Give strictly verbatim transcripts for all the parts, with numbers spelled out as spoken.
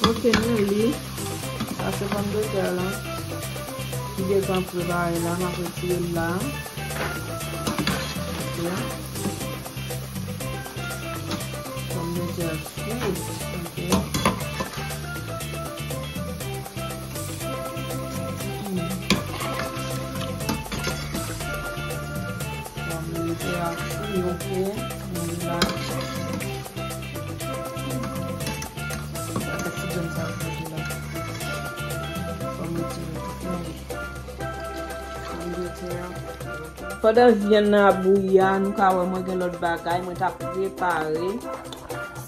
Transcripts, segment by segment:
Ok, nou li. Sa se pòmdetè la. Li gentan prepare la, m ap retire l la. Ok. Pòmdetè fri. Ok. Hmm. Pòmdetè a fri, ok. Nou la. Sa se ti grenn sa yo fè la. Fò m retire tout nan pòmdetè a. Pandan vyann nan ap bouyi a, nou ka wè mwen gen lòt bagay mwen t ap prepare.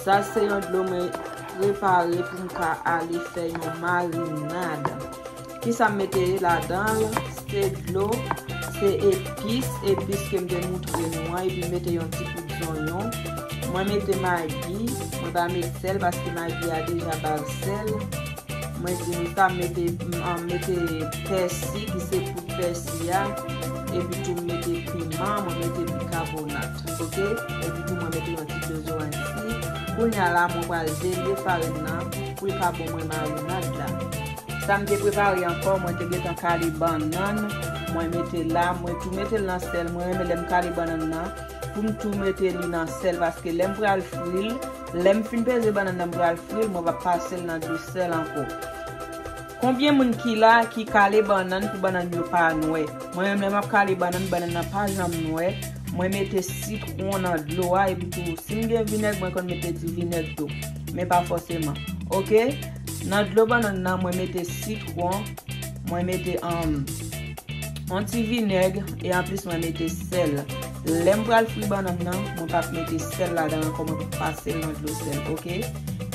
Sa se yon dlo mwen prepare pou m ka ale fè yon marinad. Kisa m mete ladan l? Se dlo, se epis, epis ke m te moutre nou an, epi m mete yon ti poud zonyon. Mwen mete magi, mwen pa met sèl paske magi a deja ba l sèl. Mwen di nou sa, m mete, m, m mete pèsi, ki se poud pèsi a, epi tou m mete piman, mwen mete bikabonat, ok? Epi tou mwen mete yon ti dlo zoranj si. Kounye a la, mwen pral delye farin nan pou l ka bon mwen marinad la. Sa m te prepare ankò, mwen te gentan kale bannann, mwen mete la, mwen tou mete l nan sèl. Mwen renmen lè m kale bannann nan, pou m tou mete li nan sèl, paske lè m pral fri l, lè m fin peze bannann nan, m pral fri l, mwen p ap pase l nan dlo sèl ankò. Konbyen moun ki la ki kale bannann pou bannann yo pa nwè? Mwen menm lè m ap kale bannann, bannann nan pa janm nwè. Mwen mete sitwon nan dlo a, epi tou, si m gen vinèg, mwen konn mete ti vinèg tou. Men pa fòseman. Ok? Nan dlo bannann nan, mwen mete sitwon, mwen mete, um, yon ti vinèg, e anplis mwen mete sèl. Lè m pral fri bannann nan, mwen p ap mete sèl ladan ankò, mwen pase l nan dlo sèl, ok?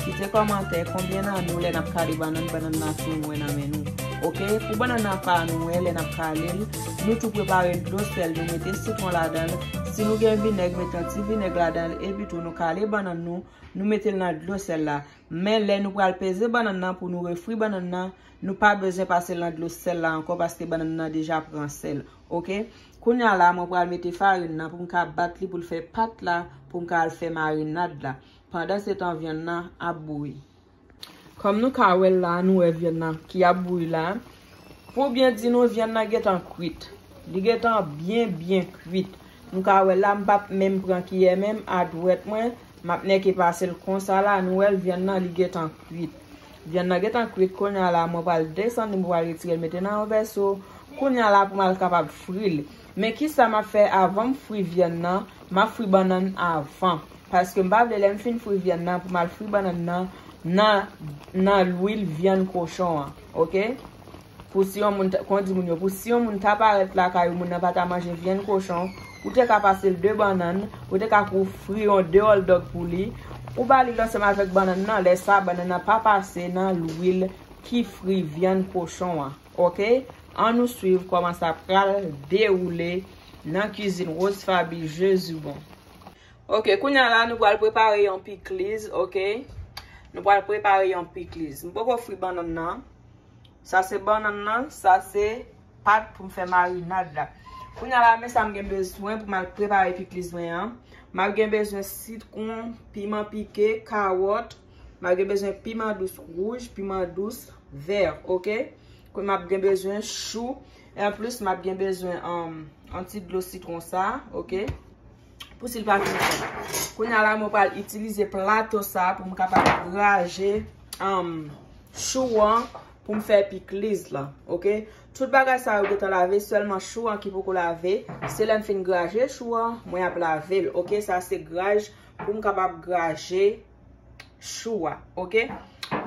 Kite kòmantè, konbyen nan nou lè n ap kale bannann, bannann nan tou nwè nan men nou, ok? Pou bannann nan pa nwè lè n ap kale l, nou tou prepare dlo sèl, nou mete sitwon ladan l. Si nou gen vinèg, mete yon ti vinèg ladan l, epi tou nou kale bannann nou, nou mete l nan dlo sèl la. Men lè nou pral peze bannann nan pou nou refri bannann nan, nou pa bezwen pase l nan dlo sèl la ankò paske bannann nan deja pran sèl. Ok? Kounye a la, mwen pral mete farin nan pou m ka bat li pou l fè pat la, pou m ka al fè marinad la. Pandansetan, vyann nan ap bouyi. Kòm nou ka wè l la, nou wè vyann nan ki ap bouyi la. Pou byen di nou, vyann nan gentan kwit. Li gentan byen, byen kwit. Nou ka wè la, m p ap menm pran kiyè menm, a dwèt mwen, m ap nèke pase l konsa la, nou wè l, vyann nan, li gentan kwit. Vyann nan gentan kwit, kounye a la, mwen pral desann li, mwen pral retire l, mete nan yon vèso. Kounye a la, pou m al kapab fri l. Men kisa m ap fè avan m fri vyann nan? M ap fri bannann avan. Paske m pa vle lè m fin fri vyann nan, pou m al fri bannann nan, nan, nan lwil vyann kochon an. Ok? Pou si yon moun, ta- kon di moun yo, pou si yon moun ta parèt lakay ou, moun nan pa ta manje vyann kochon, ou te ka pase l de bannann, ou te ka kou fri yon de hòldòg pou li, ou ba li l ansanm avèk bannann nan, lè sa bannann nan pa pase nan lwil ki fri vyann kochon an. Ok? Ann nou swiv kòman sa pral dewoule nan kizin Rose Faby Jezibon. Ok, kounye a la, nou pral prepare yon pikliz, ok? Nou pral prepare yon pikliz. M poko fri bannann nan. Sa se bannann nan, sa se pat pou m fè marinad la. Kounye a la, men sa m gen bezwen pou m al prepare pikliz mwen an. M ap gen bezwen sitwon, piman pike, kawòt. M ap gen bezwen piman dous wouj, piman dous vè, ok? Kounye a m ap gen bezwen chou. E anplis, m ap gen bezwen, um, yon ti dlo sitwon sa, ok? Pou si l pa fin fè. Kounye a la, mwen pral itilize plato sa pou m kapab graje, um, chou an pou m fè pikliz la, ok? Tout bagay sa yo gentan lave, sèlman chou an ki poko lave. Se lè m fin graje chou an, mwen ap lave l, ok? Sa se graj pou m kapab graje chou a, ok?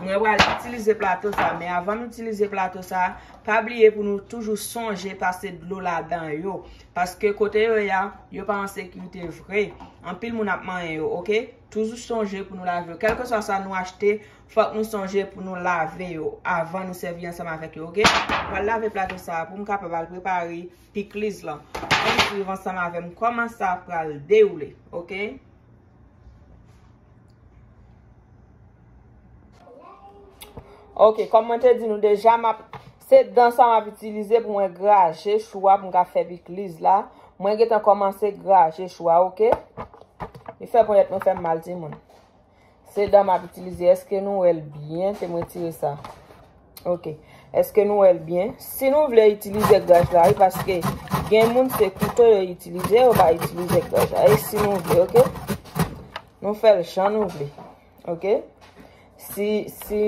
Mwen pral itilize plato sa, men avan m itilize plato sa, pa bliye pou nou toujou sonje pase dlo ladan yo, paske kote yo ye a, yo pa an sekirite vre. Anpil moun ap manyen yo, ok? Toujou sonje pou nou lave yo. Kèlkeswa sa nou achte, fòk nou sonje pou nou lave yo avan nou sèvi ansanm avèk yo, ok? Mwen pral lave plato sa pou m kapab al prepare pikliz lan. Ann swiv ansanm avè m kòman sa pral dewoule, ok? Ok, kòm mwen te di nou deja, m ap, se dan sa m ap itilize pou mwen graje chou a pou m ka fè pikliz la. Mwen gentan kòmanse graje chou a, ok? Li fè ponyèt mwen fè m mal, timoun. Se dan m ap itilize. Èske nou wè l byen? Se mwen tire sa. Ok. Èske nou wè l byen? Si nou vle itilize graj la, wi, paske gen moun se kouto yo itilize, yo pa itilize graj la. E si nou vle, ok? Nou fè l jan nou vle. Ok? Si, si,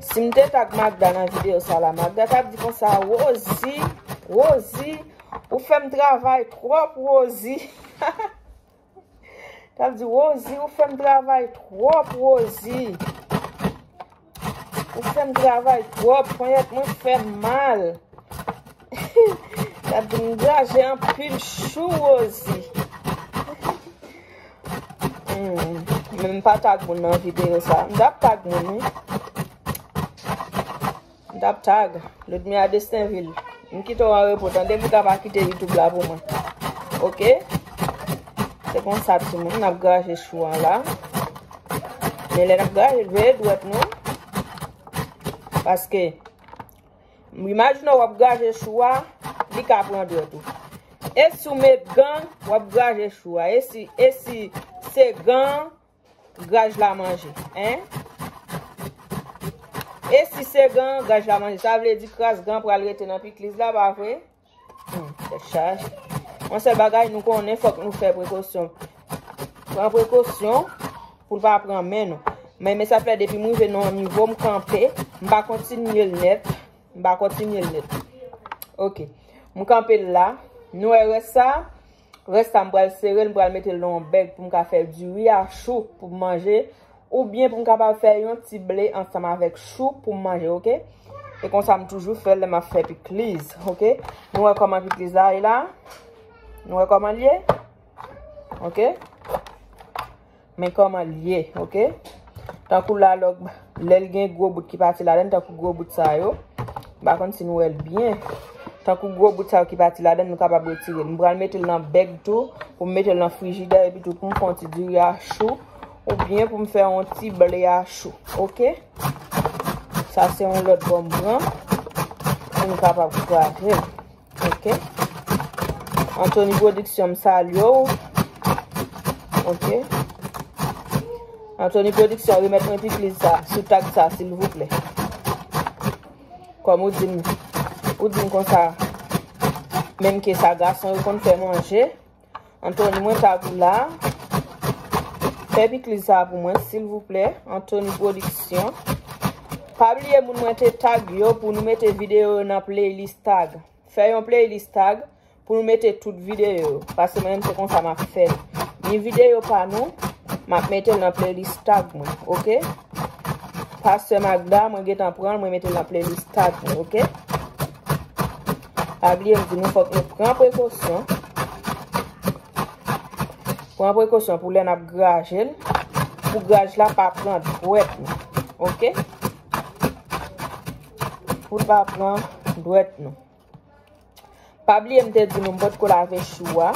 si m te tag Magda nan videyo sa la, Magda t ap di konsa, Rosie, Rosie, ou fè m travay twòp, Rosie. T ap di, Rosie, ou fè m travay twòp, Rosie. Ou fè m travay twòp, ponyèt mwen fè m mal. T ap di m graje anpil chou, Rosie. Hmm, men m pa tag moun nan videyo sa. M t ap tag moun, wi. M t ap tag Ludmilla Destinville. M kite w an repo, tande, pou w ka pa kite YouTube la pou mwen. Ok? Se konsa, timoun, n ap graje chou an la. Men lè n ap graje l, veye dwèt nou. Paske, imajine w ap graje chou a, li ka pran dwèt ou. E si w met gan, w ap graje chou a. E si, e si se gan, graj la manje, en? E si se gan, graj la manje. Sa vle di kras gan pral rete nan pikliz la, pa vre? Hmm, tèt chaje. Yon sèl bagay nou konnen, fòk nou fè prekosyon. Pran prekosyon pou l pa pran men nou. Men, men sa fè depi m rive nan yon nivo, m kanpe, m pa kontinye l nèt. M pa kontinye l nèt. Ok. M kanpe l la. Nou wè rès sa? Rès sa, m pral sere l, m pral mete l nan yon bèg pou m ka fè diri a chou pou m manje. Oubyen pou m kapab fè yon ti ble ansanm avèk chou pou m manje, ok? E konsa m toujou fè lè m ap fè pikliz, ok? Nou wè kòman pikliz la ye la? Nou wè kòman l ye? Ok? Men kòman l ye, ok? Tankou la, lòk, lè l gen gwo bout ki pati ladan, tankou gwo bout sa yo. M pa konn si nou wè l byen. Tankou gwo bout sa yo ki pati ladan, nou kapab retire l. M pral mete l nan bèg tou, pou m mete l nan frijidè, epi tou pou m fè yon ti diri a chou, oubyen pou m fè yon ti ble a chou, ok? Sa se yon lòt bò m pran, pou m kapab kraze l. Ok. Anthony Production, m salye w. Ok. Anthony Production, remèt mwen pikliz sa, sou tag sa, silvouplè. Kòm ou di m, ou di m konsa, menm ke sa gason yo konn fè manje. Anthony, mwen tag ou la. Fè pikliz sa pou mwen, silvouplè. Anthony Production. Pa bliye moun mwen te tag yo pou nou mete videyo yo nan playlist tag. Fè yon playlist tag pou nou mete tout videyo yo. Paske mwen menm se konsa m ap fè l. Ni videyo pa nou, m ap mete l nan playlist tag mwen, ok? Pastè Magda, mwen gentan pran l, mwen mete l nan playlist tag mwen, ok? Pa bliye m di nou fòk nou pran prekosyon. Pran prekosyon pou lè n ap graje l, pou graj la pa pran dwèt nou, ok? Pou l pa pran dwèt nou. Pa bliye m te di nou m potko lave chou a.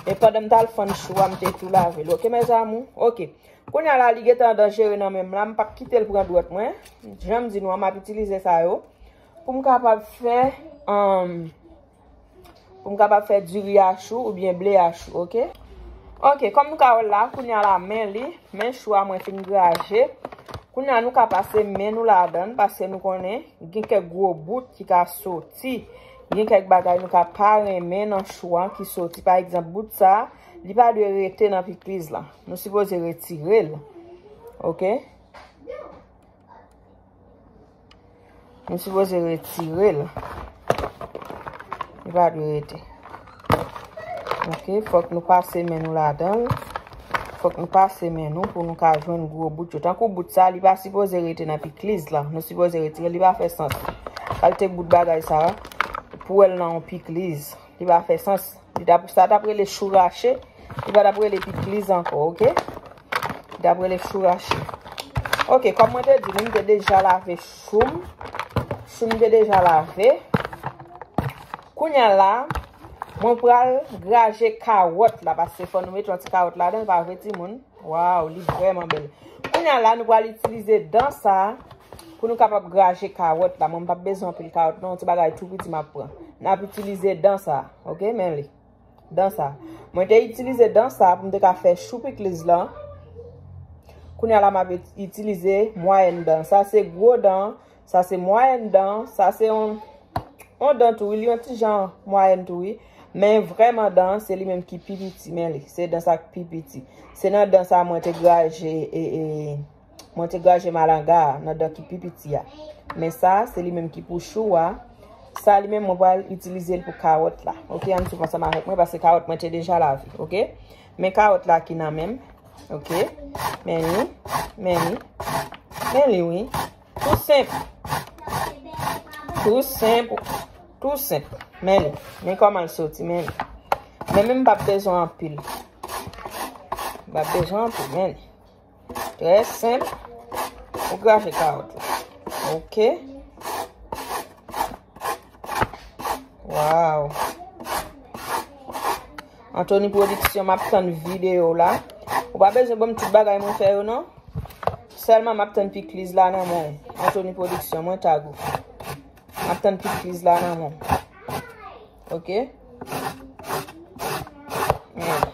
Men pandan m t al fann chou a, m te tou lave l. Ok, mes amours? Ok. Kounye a la, li gentan danjere nan men m la. M p ap kite l pran dwèt mwen. Jan m di nou an, m ap itilize sa yo. Pou m kapab fè, um, pou m kapab fè diri a chou oubyen ble a chou, ok? Ok, kòm nou ka wè l la, kounye a la, men li, men chou a mwen fin graje. Kounye a nou ka pase men nou ladan l, paske nou konnen gen kèk gwo bout ki ka soti. Gen kèk bagay nou ka pa renmen nan chou an ki soti. Pa egzanp, bout sa, li pa dwe rete nan pikliz la. Nou sipoze retire l. Ok? Nou sipoze retire l. Li pa dwe rete. Ok, fòk nou pase men nou ladan l. Fòk nou pase men nou pou nou ka jwenn gwo bout yo. Tankou bout sa, li pa sipoze rete nan pikliz la. Nou sipoze retire l, li pa fè sans. Kalite bout bagay sa, pou wè l nan yon pikliz. Li pa fè sans. Li t ap, sa t ap rele chou rache. Li pa t ap rele pikliz ankò, ok? Li t ap rele chou rache. Ok, kòm mwen te di nou, m te deja lave chou m. Chou m te deja lave. Kounye a la, mwen pral graje kawòt la, paske fò nou mete yon ti kawòt ladan l, pa vre, timoun? Waw, li vrèman bèl. Kounye a la, nou pral itilize dan sa pou nou kapab graje kawòt la. Mwen, m p ap bezwen anpil kawòt, non, yon ti bagay tou piti m ap pran. N ap itilize dan sa, ok? Men li. Dan sa. Mwen te itilize dan sa pou m te ka fè chou pikliz lan. Kounye a la, m ap itilize mwayèn dan. Sa se gwo dan, sa se mwayèn dan, sa se yon, yon dan tou, wi, li yon ti jan mwayèn tou, wi. Men vrèman dan, se li menm ki pi piti, men li, se dan sa ki pi piti. Se nan dan sa mwen te graje, e, e, mwen te graje malanga a, nan dan ki pi piti a. Men sa, se li menm ki pou chou a. Sa li menm, mwen pral itilize l pou kawòt la. Oke, ann swiv ansanm avèk mwen, paske kawòt mwen te deja lave, oke? Men kawòt la ki nan men m, oke? Men li, men li, men li, wi. Tou senp. Tou senp, tou senp. Men li, men kòman l soti, men li. Men menm m p ap bezwen anpil. M p ap bezwen anpil, men li. Trè senp. Ou graje kawòt la. Oke. Waw. Anthony Production, m ap tann videyo w la. Ou pa bezwen ban m tout bagay mwen fè yo, non. Sèlman m ap tann pikliz la nan men w. Anthony Production, mwen tag ou. M ap tann pikliz la nan men w. Oke? Men.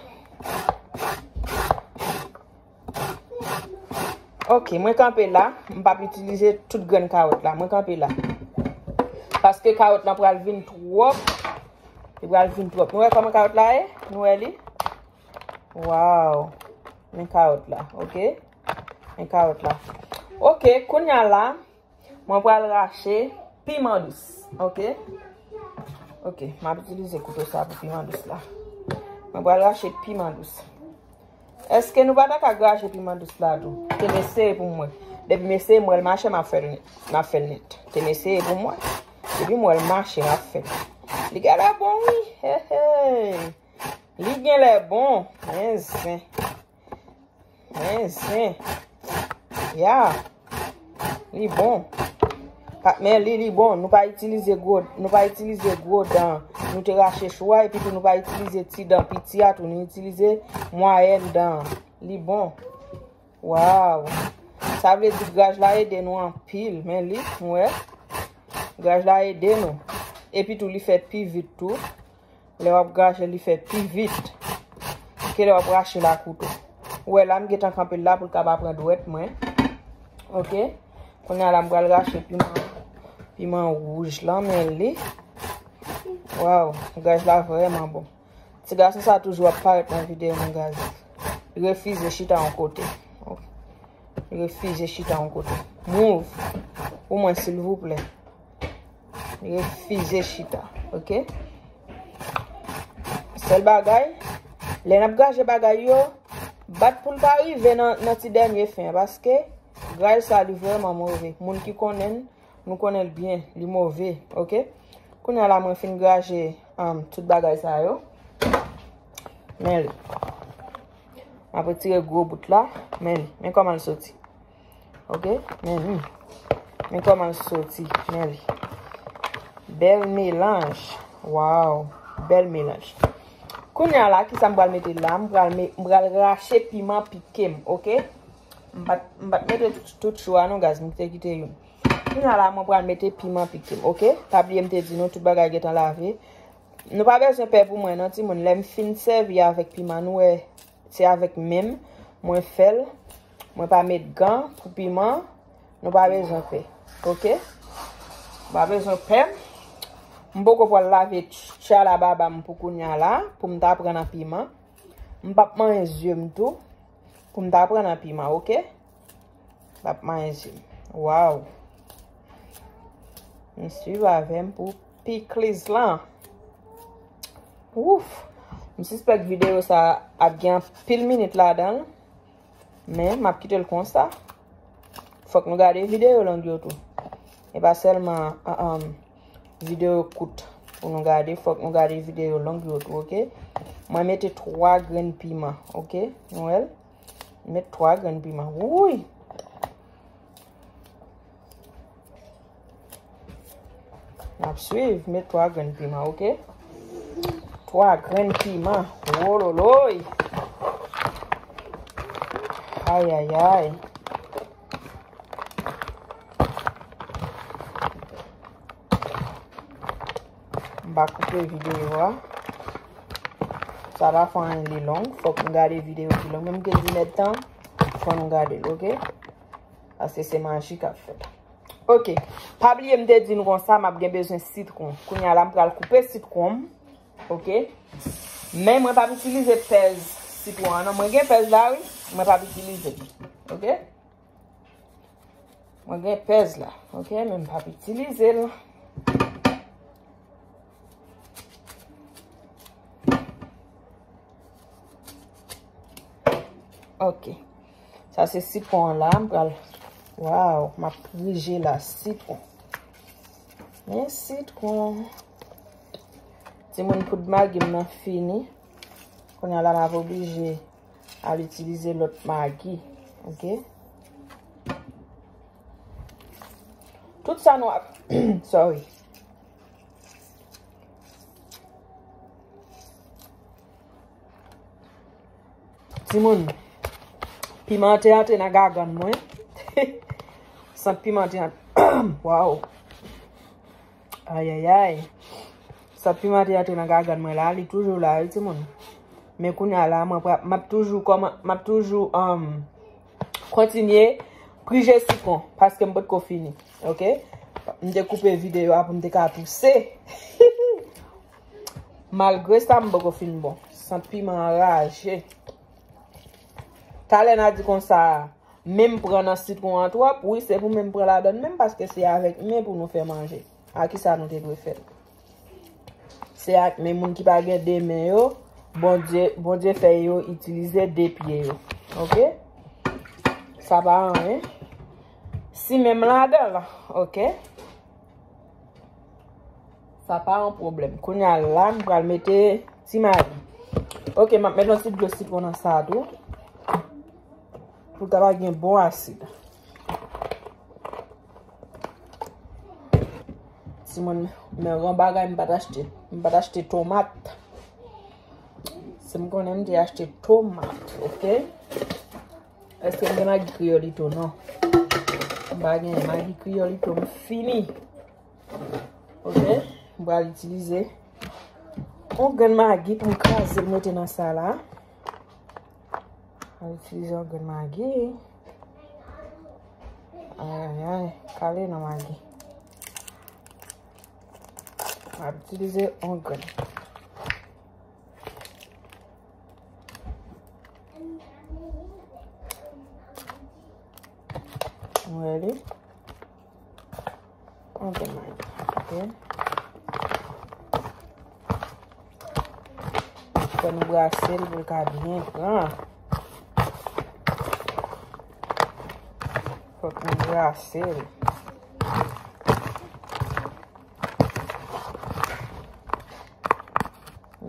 Oke, mwen kanpe la. M p ap itilize tout grenn kawòt la. Mwen kanpe la. Paske kawòt lan pral vin twòp. Li pral vin twòp. Nou wè kòman kawòt la ye? Nou wè li? Waw. Men kawòt la, oke? Men kawòt la. Oke, kounye a la, mwen pral rache piman dous, oke? Oke, m ap itilize kouto sa pou piman dous la. Mwen pral rache piman dous. Èske nou pa ta ka graje piman dous la tou? Te m eseye pou m wè. Depi m eseye, m wè l mache, m ap fè l nèt. M ap fè l nèt. Te m eseye pou m wè. Depi m wè l mache, m ap fè l. Li genlè bon, wi. He, he. Li genlè bon. Men zen. Men zen. Ya. Li bon. Pa, men li, li bon. Nou pa itilize gwo, nou pa itilize gwo dan. Nou te rache chou a, epi tou nou pa itilize ti dan piti a tou. Nou itilize mwayèn dan. Li bon. Waw. Sa vle di graj la ede nou anpil. Men li, nou wè. Graj la ede nou. Epi tou, li fè pi vit tou. Lè w ap graje, li fè pi vit ke lè w ap rache l a kouto. Ou wè la, m gentan kanpe l la pou l ka pa pran dwèt mwen. Oke. Kounye a la, m pral rache piman, piman wouj lan, men li. Waw, graj la vrèman bon. Ti gason sa toujou ap parèt nan videyo mwen, guys. Li refize chita yon kote. Li refize chita yon kote. Move pou mwen, silvouplè. Li refize chita, oke? Sèl bagay, lè n ap graje bagay yo, bat pou l pa rive nan, nan ti dènye fen an, paske graj sa, li vrèman move. Moun ki konnen l, nou konnen l byen, li move, oke? Kounye a la, mwen fin graje, um, tout bagay sa yo. Men li. M ap retire gwo bout la. Men li. Men kòman l soti. Oke? Men li. Men kòman l soti. Men li. Bèl melanj. Waw. Bèl melanj. Kounye a la, kisa m pral mete la? M pral me-, m pral rache piman pike m, oke? M pa t, m pa t mete tout, tout chou a non, guys, m te kite youn. Kounye a la, mwen pral mete piman pike m, oke? Pa bliye m te di nou tout bagay gentan lave. Nou pa bezwen pè pou mwen non, timoun. Lè m fin sèvi avèk piman, nou wè, se avèk men m mwen fè l. Mwen pa met gan pou piman. Nou pa bezwen pè, oke? Nou pa bezwen pè. M poko pral lave tchalababa m pou kounye a la, pou m ta pran nan piman. M p ap manyen zye m tou. Pou m ta pran nan piman, oke? M p ap manyen zye m. Waw. M swiv avè m pou pikliz lan. Wouf. M sispèk videyo sa ap gen anpil minit ladan l. Men, m ap kite l konsa. Fòk nou gade videyo long yo tou. E pa sèlman, um, um, videyo kout pou nou gade. Fòk nou gade videyo long yo tou, oke? Mwen mete twa grenn piman, oke? Nou wè l? Met twa grenn piman. Wouy! N ap swiv, met twa grenn piman, oke? Twa grenn piman. Wololoy! Ayayay! M pa koupe videyo a. Sa pa fè anyen li long. Fòk m gade videyo ki long. Men m gen di mèt tan. Fò nou gade l, oke? Paske se maji k ap fèt. Oke. Pa bliye m te di nou konsa, m ap gen bezwen sitwon. Kounye a la, m pral koupe sitwon m. Oke? Men mwen p ap itilize pèz sitwon an, non. Mwen gen pèz la, wi. Mwen p ap itilize l. Oke? Mwen gen pèz la. Oke? Men m p ap itilize l. Oke. Sa se sitwon an la. M pral, waw, m ap prije la sitwon. Men sitwon. Timoun, poud magi m nan fini. Kounye a la, m ap oblije al itilize lòt magi. Oke? Tout sa nou ap, sorry. Timoun, piman te antre nan gagann mwen. Sant piman te antre. Waw. Ayayay. Sant piman te antre nan gagann mwen la, li toujou la, wi, timoun. Men kounye a la, mwen pra-, m ap toujou kòman, m ap toujou, um, kontinye prije sitwon, paske m potko fini, oke? M te koupe videyo a pou m te ka pouse. Malgre sa, m poko fin bon. Sant piman anraje. Talè n a di konsa, men m pran nan sitwon an twòp. Wi, se pou men m pran ladann menm, paske se avèk men pou nou fè manje. A ki sa nou te dwe fè l? Se ak men moun ki pa gen de men yo, Bondye, Bondye fè yo itilize de pye yo. Oke? Sa pa anyen. Si men m ladan l, oke? Sa pa yon pwoblèm. Kounye a la, m pral mete ti magi. Oke, m ap mete yon ti dlo sitwon nan sa tou. Pou l kapab gen bon asid. Timoun, men yon bagay m pa t achte. M pa t achte tomat. Si m konnen m te achte tomat, oke? Èske m gen magi kriyolito? Non. M pa gen magi kriyolito, m fini. Oke? M pral itilize yon grenn magi pou m kraze l mete nan sa la. M pral itilize yon grenn magi. Ayayay, kale nan magi. M ap itilize yon grenn. Ready? Ok, ok. Fò nou brase l pou l ka byen pran. Fòk nou brase l.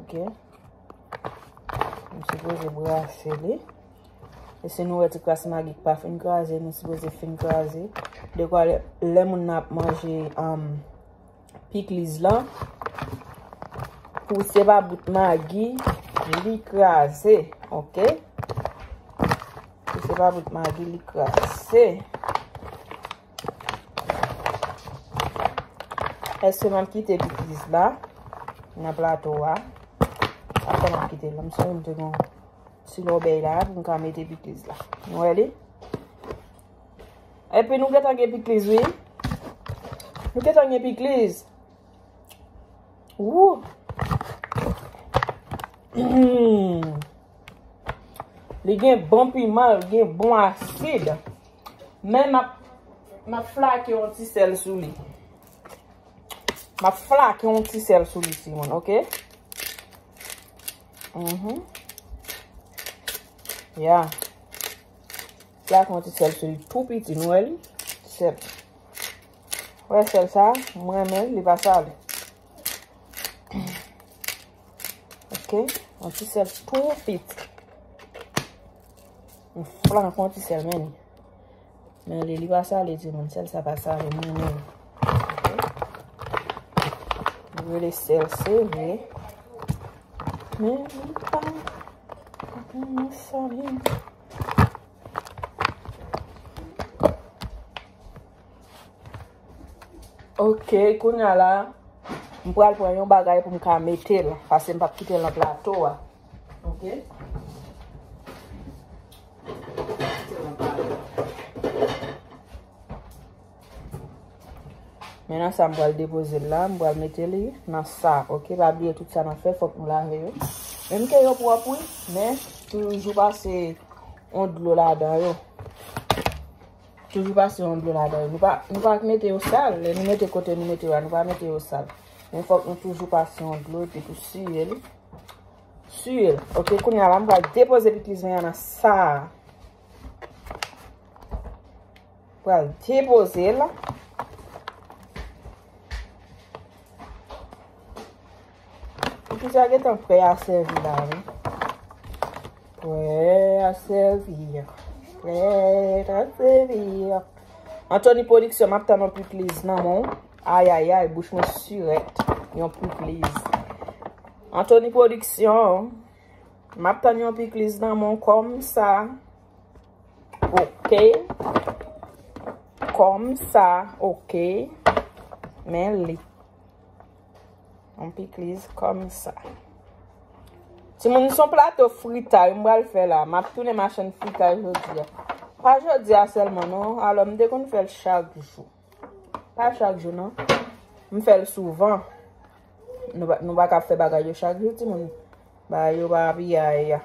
Ok. Nou sipoze brase li. E si nou wè ti kras magi k pa fin kraze, nou sipoze fin kraze. Dekwa lè, lè moun nan ap manje, um, pikliz lan, pou se pa bout magi li kraze, ok? Pou se pa bout magi li kraze. Èske m ap kite pikliz la nan plato a? Apa m ap kite l la? M sonje m te gen yon ti lòbèy la pou m ka mete pikliz la. Nou wè li? Epi nou gentan gen pikliz, wi. Nou gentan gen pikliz. Wou! Li gen bon piman, li gen bon asid. Men m ap, m ap flake yon ti sèl sou li. M ap flake yon ti sèl sou li, timoun, ok? Mhm. Ya. Flake yon ti sèl sou li tou piti, nou wè li? Sèl. Wè sèl sa, mwen renmen, li pa sale. Ok, yon ti sèl tou piti. M flake yon ti sèl, men. Men li, li pa sale, timoun, sèl sa pa sale, mwen renmen. Ok. Nou rele sèl sere. Men li pa, li pa sale. Ok, kounye a la, m pral pran yon bagay pou m ka mete l, paske m p ap kite l nan plato a. Ok? M ap kite l Men nan sa m pral depoze l la, m pral mete li nan sa, oke? Pa bliye tout sa n ap fè, fòk nou lave yo. Menm ke yo pwòp, wi, men toujou pase yon dlo ladan yo. Toujou pase yon dlo ladan yo. Nou pa, nou pa mete yo sal. Lè nou mete kote nou mete yo a, nou pa mete yo sal. Men fòk nou toujou pase yon dlo epi tou siye l. Siye l. Oke, kounye a la, m pral depoze pikliz mwen an nan sa a. Pral depoze l. Epi sa gentan prè a sèvi la, wi. Prè a sèvi. Prè a sèvi. Anthony Production, m ap tann yon pikliz nan men w. Ayayay, bouch mwen sirèt. Yon pikliz. Anthony Production, m ap tann yon pikliz nan men w kòm sa. Oke. Kòm sa, oke. Men li. Yon pikliz kòm sa. Timoun, se yon plato fritay m pral fè la. M ap tounen machann fritay jodi a. Pa jodi a sèlman, non. Alò, m te konn fè l chak jou. Pa chak jou, non. M fè l souvan. Nou pa, nou pa ka fè bagay yo chak jou, timoun. Bagay yo pa piyay.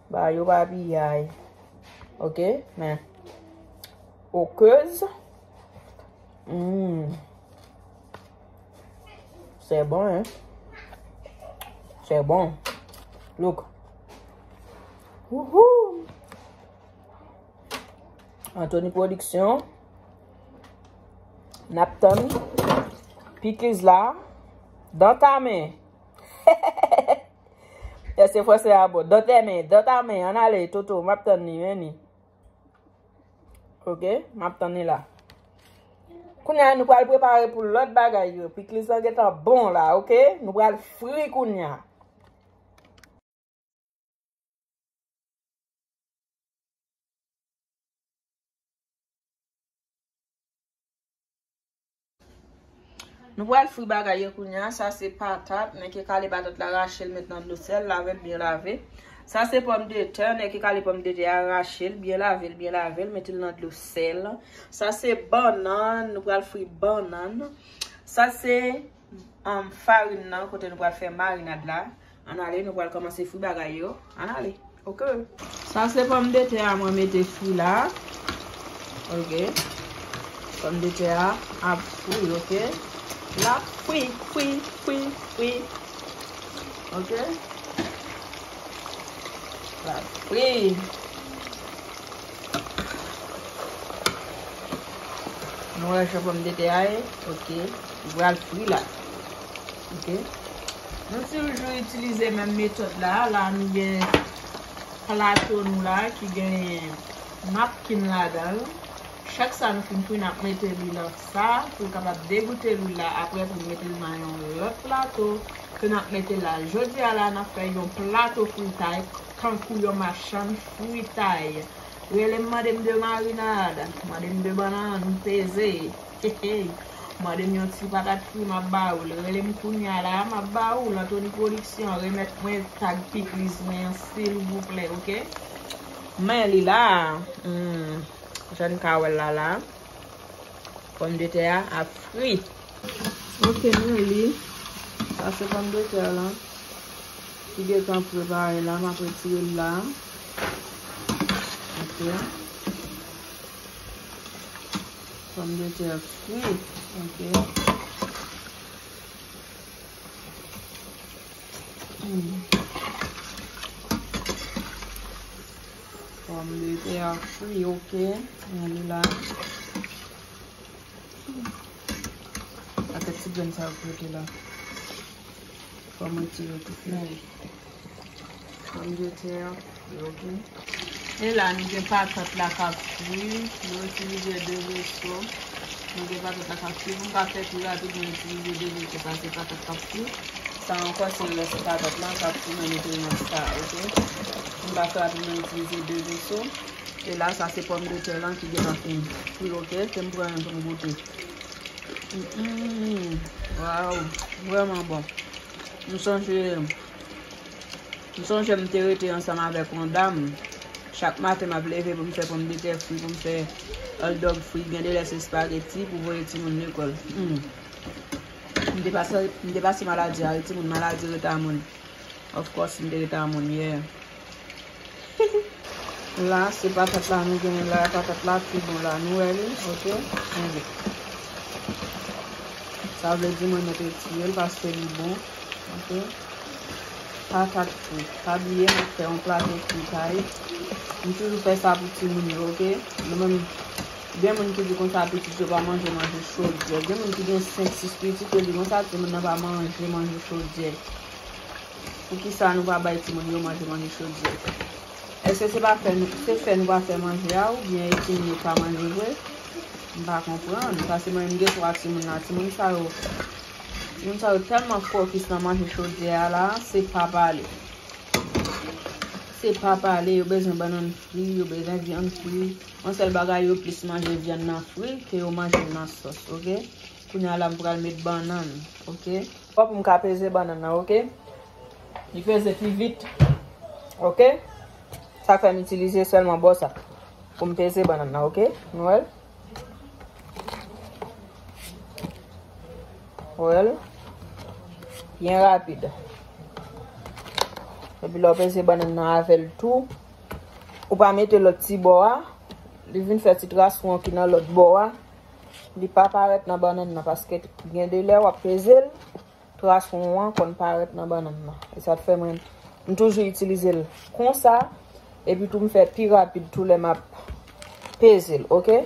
Bagay yo pa piyay. Oke, men. Okeuz. Mm. C'est bon, hein? C'est bon. Look. Wouhou! Anthony Production. N ap tann pikliz la. Dans ta main. Èske franse a bon? Dans tes mains, dans ta main. Ann ale, Toto. M ap tann li, men ni. Oke, m ap tann li la. Kounye a, nou pral prepare pou lòt bagay yo. Pikliz lan gentan bon la, oke? Nou pral fri kounye a. Nou pral fri bagay yo kounye a. Sa se patat. Nèg ki kale patat la, rache l, met nan dlo sèl, lave l, byen lave. Sa se pòmdetè. Nèg ki kale pòmdetè a, rache l, byen lave l, byen lave l, mete l nan dlo sèl. Sa se bannann. Nou pral fri bannann. Sa se, um, farin nan, kote nou pral fè marinad la. Ann ale, nou pral kòmanse fri bagay yo. Ann ale. Oke. Sa se pòmdetè a mwen mete fri la. Oke. Pòmdetè a ap fri, oke. L ap fri, fri, fri, fri. Oke. L ap fri. Nou wè jan pòmdetè a ye? Oke. Li pral fri la. Oke. Nou toujou itilize menm metòd la. La, nou gen plato nou la ki gen napkin ladan l. Chak sa nou fin fri, n ap mete li nan sa pou l kapab degoute lwil la. Apre, pou n mete l nan yon lòt plato ke n ap mete la. Jodi a la, n ap fè yon plato fritay, tankou yon machann fritay. Rele m, mande m de marinad, mande m de bannann, m peze. Mande m yon ti patat fri, m ap ba ou l. Rele m kounye a la, m ap ba ou l. Anthony Production, remèt mwen tag pikliz mwen an, silvouplè, oke? Men li la. Hmm. Jan n ka wè l la la. Pòmdetè a ap fri. Oke, men li. Sa se pòmdetè la. Ki gentan prepare la, m ap retire l la. Oke. Pòmdetè fri. Oke. Hmm. Pòmdetè a fri, oke. Mwen li la. Ak ti grenn sa yo pote la. Fò mwen retire tout la. Pòmdetè a fri, oke. E la, nou gen patat la k ap fri. Nou itilize de veso. Nou gen patat la k ap fri. Pou m ka fè pi rapid, mwen itilize de veso paske patat k ap fri. Sa ankò, se rès patat la k ap fri, mwen mete nan sa, oke? M pa fè rapid, mwen itilize de veso. E la, sa se pòmdetè lan ki gentan fin fri, oke? Se m pran yon pou m goute. Mm, mm, mm. Waw, vrèman bon. M sonje, m sonje m te rete ansanm avèk yon dam. Chak maten m ap leve pou m fè pòmdetè fri, pou m fè hotdog fri, gen de lè se espageti pou voye timoun lekòl. Hmm. M te pase, m te pase maladi a, wi, timoun, maladi reta moun. Of course, m te reta moun, yeah. La, se patat la nou genyen la, patat la pi bon la, nou wè li, oke? Manje. Sa vle di mwen mèt retire l paske li bon, oke? Patat fri. Pa bliye, m ap fè yon plato fritay. M toujou fè sa pou timoun yo, oke? Nou menm, gen moun ki di konsa pitit yo pa manje manje chodyè. Gen moun ki gen senk, sis pitit, yo di konsa timoun nan pa manje manje chodyè. Poukisa nou pa bay timoun yo manje manje chodyè? Èske se pa fè nou, se fè nou pa fè manje a, oubyen e timoun yo pa manje vre? M pa konprann, paske mwen menm gen twa timoun la, timoun sa yo, timoun sa yo tèlman fokis nan manje chodyè a la, se pa pale. Se pa pale, yo bezwen bannann fri, yo bezwen vyann fri. Yon sèl bagay, yo plis manje vyann nan fri ke yo manje l nan sòs, oke? Kounye a la, m pral met bannann, oke? Fò pou m ka peze bannann nan, oke? Li peze pi vit, oke? Sa fè m itilize sèlman bò sa pou m peze bannann nan, oke? Nou wè l? Ou wè l? Byen rapid. Epi lè w peze bannann nan avè l tou, ou pa mete lòt ti bò a, li vin fè ti tras won ki nan lòt bò a, li pa parèt nan bannann nan, paske gen de lè w ap peze l, tras won an konn parèt nan bannann nan. E sa k fè mwen, m toujou itilize l konsa, epi tou m fè pi rapid tou lè m ap peze l, oke?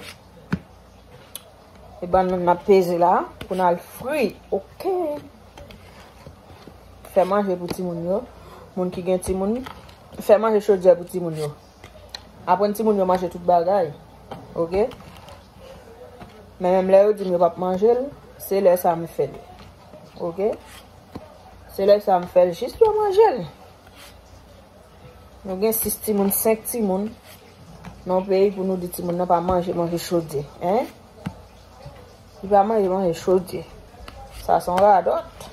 E bannann n ap peze la, pou n al fri, oke? Fè manje pou timoun yo, moun ki gen timoun, fè manje chodyè pou timoun yo. Aprann timoun yo manje tout bagay. Oke? Men menm lè yo di m yo p ap manje l, se lè sa m fè l. Oke? Se lè sa m fè l, jis yo manje l. Nou gen sis timoun, senk timoun nan yon peyi pou nou di timoun nan pa manje manje chodyè, en? Li pa manje manje chodyè. Sa se yon radòt.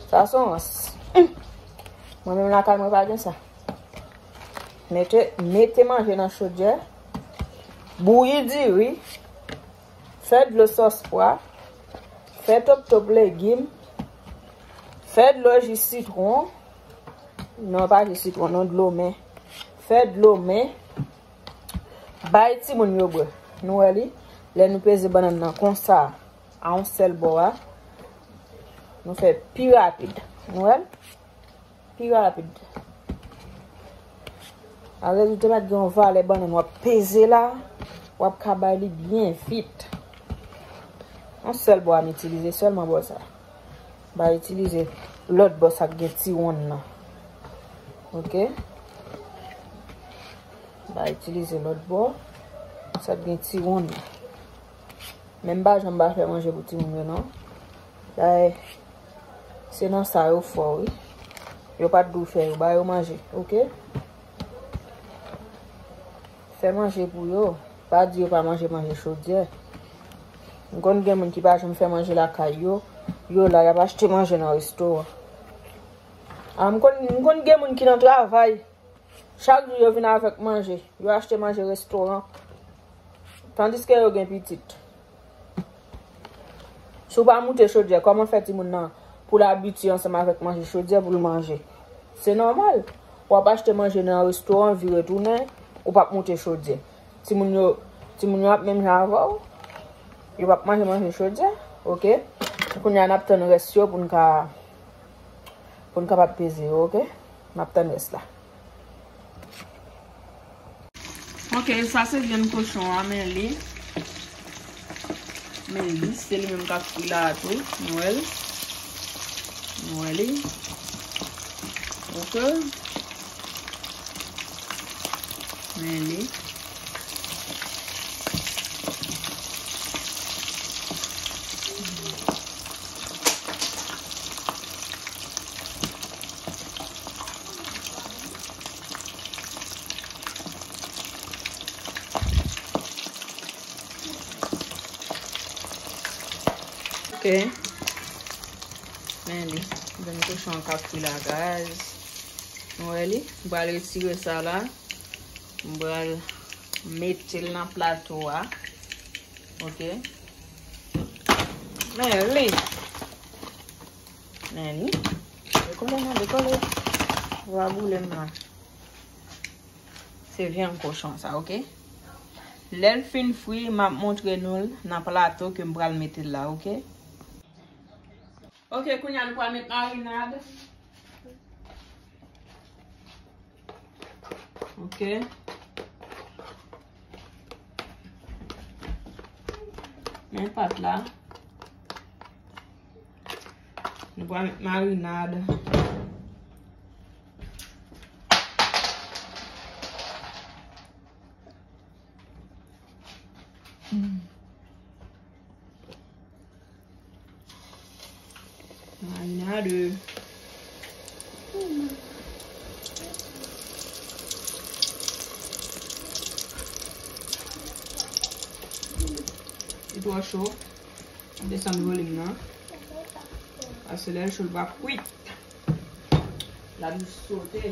Sa se yon rans. Hum. Mwen menm lakay mwen pa gen sa. Mete, mete manje nan chodyè. Bouyi diri. Fè dlo sòs pwa. Fè top top legim. Fè dlo ji sitwon. Non, pa ji sitwon, non, dlo men. Fè dlo men. Bay timoun yo bwè. Nou wè li? Lè nou peze bannann nan konsa, a yon sèl bò a, nou fè pi rapid. Nou wè l? Pi rapid. Alè, li te mèt gen yon valè bannann w ap peze la, w ap ka bay li byen vit. Yon sèl bò a m itilize, sèlman bò sa. M pa itilize lòt bò sa k gen ti wonn nan. Oke? M pa itilize lòt bò sa k gen ti wonn nan. Men m pa janm pa fè manje pou timoun yo, non. Dayè, se nan sa yo fò, wi. Yo pa t dwe fè, yo ba yo manje, oke? Fè manje pou yo. Pa di yo pa manje manje chodyè. M konn gen moun ki pa janm fè manje lakay yo. Yo la, y ap achte manje nan restoran. A, m konn, m konn gen moun ki nan travay. Chak jou yo vin avèk manje. Yo achte manje restoran. Tandiske yo gen pitit. Si w pa moute chodyè, kòman fè timoun nan pou l abitye ansanm avèk manje chodyè pou l manje? Se nòmal. W ap achte manje nan restoran, vire tounen, ou p ap moute chodyè. Timoun yo, timoun yo ap menm jan avè w. Yo p ap manje manje chodyè, oke? Kounye a n ap tann rès yo pou n ka, pou n kapab peze yo, oke? N ap tann rès la. Ok, sa se vyann kochon an, men li. Men li, se li menm k ap fri la a tou. Nou wè l? Nou wè li? Ok. Men li. Ok. Men li. Vyann kochon an k ap fri la, guys. Nou wè li? M pral retire sa la. M pral mete l nan plato a. Ok. Men li. Men li. Dekole non, dekole. Ou a boule m la. Se vyann kochon sa, ok? Lè l fin fri, m ap montre nou l nan plato ke m pral mete l la, ok? Ok, kounye a nou pral met marinad. Ok. Men pat la. Nou pral met marinad. Hmm. Marinade. Li twò cho. Desann volim nan. Paske lè l cho, l va kwit. L ap sote.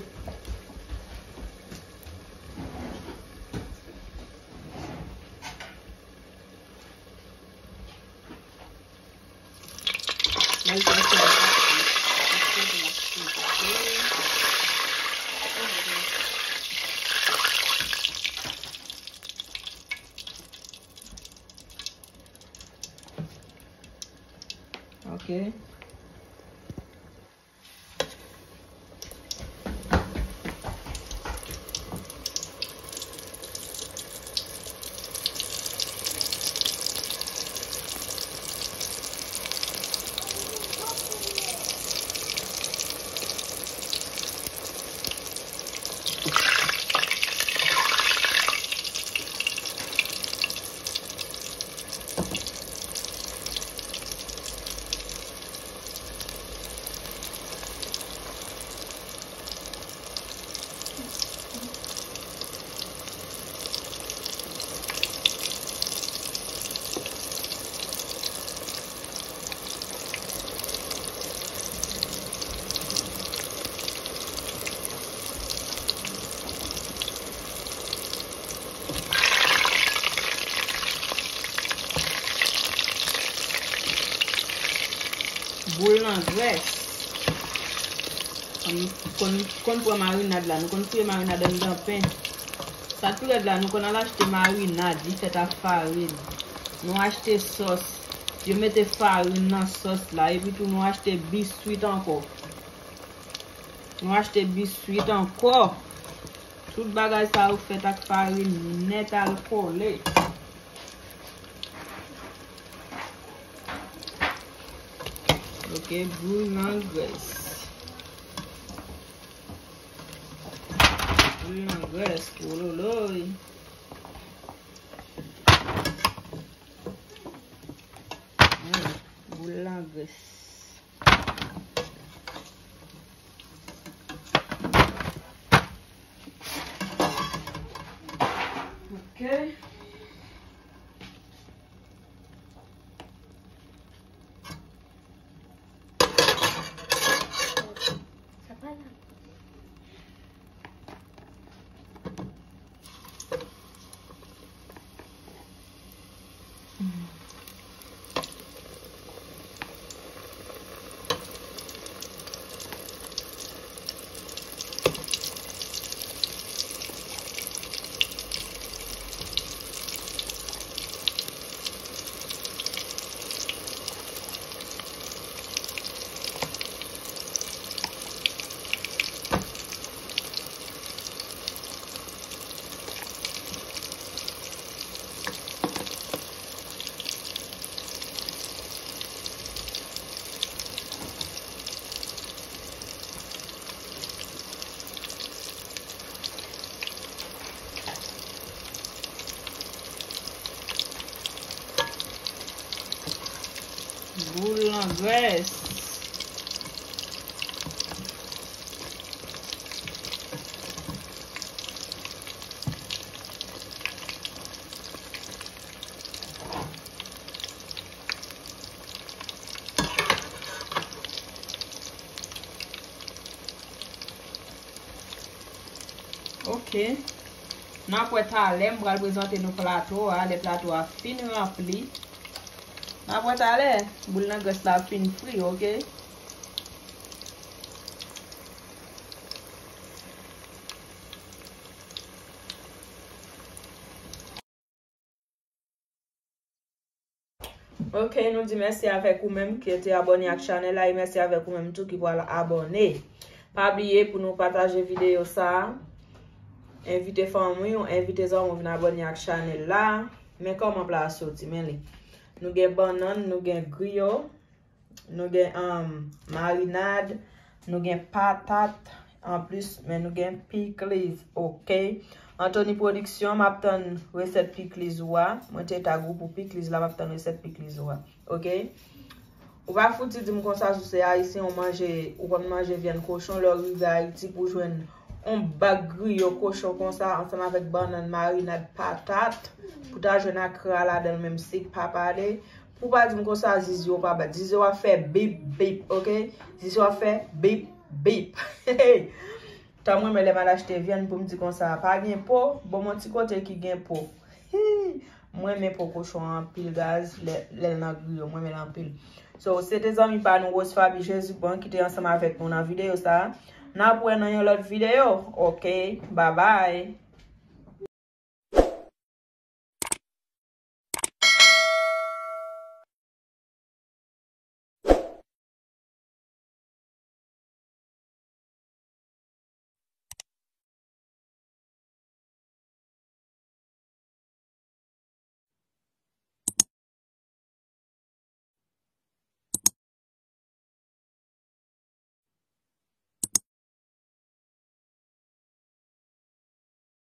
Lè l fin sote, l ap sote, l ap sote. Ok. Boul nan grès. Konn, konn, konn pran marinad la. Nou konn fouye marinad anndan pen. Sa k pi rèd la, nou konn al achte marinad, li fèt ak farin. Nou achte sòs, yo mete farin nan sòs la, epi tou nou achte biswit ankò. Nou achte biswit ankò. Tout bagay sa yo fèt ak farin nèt al kole. Ok, boul nan grès. Boul nan grès, wololoy. Hmm, boul nan grès. Ok. Sa pa la. Boul nan grès. Ok. N ap wè talè, m pral prezante nou plato a, lè plato a fin ranpli. N ap wè talè, boul nan grès la fin fri, oke? Ok, nou di mèsi avèk ou menm ki te abòne ak chanèl la, e mèsi avèk ou menm tou ki pral abòne. Pa bliye pou nou pataje videyo sa a, envite fanmi w, envite zanmi w vin abòne ak chanèl la. Men kòman pla a soti, men li. Nou gen bannann, nou gen griyo, nou gen um, marinad, nou gen patat, anplis, men nou gen pikliz, ok? Anthony Production, m ap tann resèt pikliz ou a. Mwen te tag ou pou pikliz la, m ap tann resèt pikliz ou a, ok? Ou pa fouti di m konsa si w se ayisyen, ou manje, ou konn manje vyann kochon, lè w rive Ayiti pou jwenn yon bag griyo kochon konsa, ansanm avèk bannann, marinad, patat, pou ta jwenn akra ladan l, menm sik pa pale. Pou pa di m konsa, zizi w pa bat. Zizi w ap fè bip, bip, ok? Zizi w ap fè bip, bip. Tan mwen, men lè m al achte vyann pou m di konsa, pa gen po, bon, m yon ti kote ki gen po. Hi! Mwen renmen po kochon an anpil, guys, lè, lè l nan griyo, mwen renmen l anpil. So, se te zanmi pa nou, Rose Faby Jezibon, ki te ansanm avèk nou nan videyo sa a. N ap wè nan yon lòt videyo. Ok, babay.